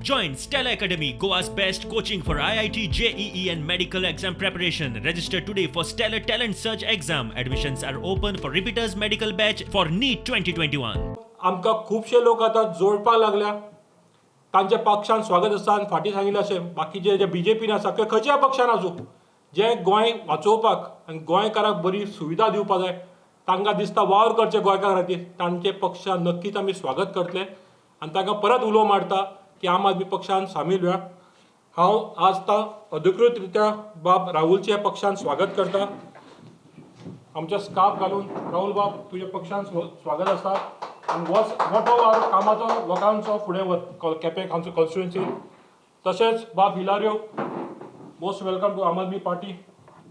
Join Stella Academy, Goa's best coaching for IIT, JEE and medical exam preparation. Register today for Stellar Talent Search exam. Admissions are open for repeaters medical batch for NEET 2021. आमकां खुबशे लोक आतां जोडपाक लागल्या. तांच्या पक्षान स्वागत आसा आनी फाटीं सांगिल्लें अशें बाकीचे जे बीजेपीन आसा किंवा खंयच्याय पक्षान आसूं, जे गोंय वाचोवपाक आनी गोंयकाराक बरी सुविधा दिवपाक जाय, तांकां दिसता वावर करचें गोंयकारा खातीर, तांचे पक्षान नक्कीच आमी स्वागत करतले आनी तांकां परत उलो मारता की आम आदमी पक्षान सामील जाया. हांव आज तां अधिकृत रित्या बाब राहुलचे पक्षान स्वागत करता. आमच्या स्कार्फ घालून राहुल बाब तुज्या पक्षान स्वागत आसा आनी वच मोठो वावर कामाचो लोकांचो फुडें व्हर केपें आमचो कॉन्स्टिट्युएन्सी. तशेंच बाब हिलारियो, most welcome to Aam Aadmi party.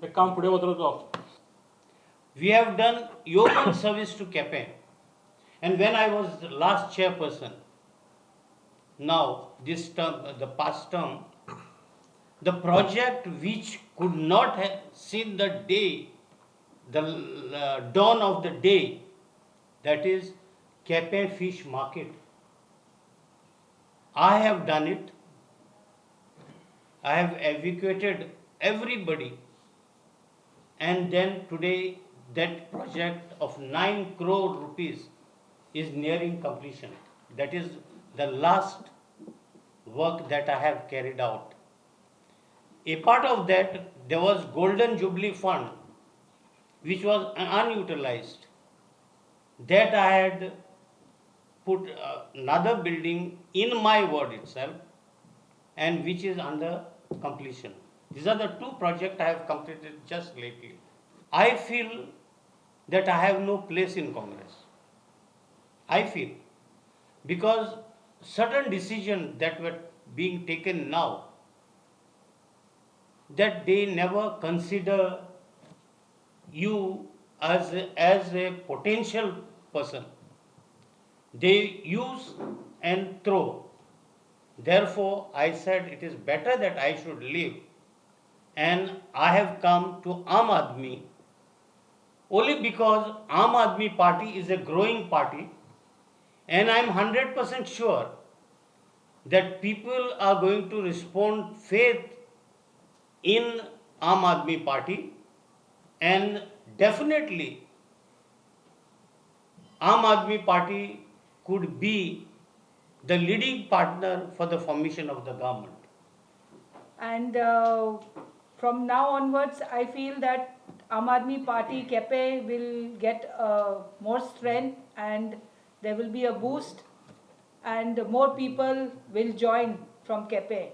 हें काम फुडें वचलो. We have done yeoman service to Quepem. And when I was the last chairperson, now this term, the past term, the project which could not have seen the day, the dawn of the day, that is Quepem Fish Market. I have done it. I have evacuated everybody. And then today that project of 9 crore rupees is nearing completion. That is the last work that I have carried out. A part of that, there was Golden Jubilee Fund, which was unutilized. That I had put another building in my ward itself, and which is under completion. These are the two projects I have completed just lately. I feel that I have no place in Congress. I feel because certain decisions that were being taken now, that they never consider you as a potential person. They use and throw. Therefore, I said it is better that I should leave, and I have come to Aam Aadmi only because Aam Aadmi Party is a growing party, and I am 100% sure that people are going to respond faith in Aam Aadmi Party, and definitely Aam Aadmi Party could be the leading partner for the formation of the government. And from now onwards, I feel that Aam Aadmi Party Quepem will get more strength, and there will be a boost, and more people will join from Quepem.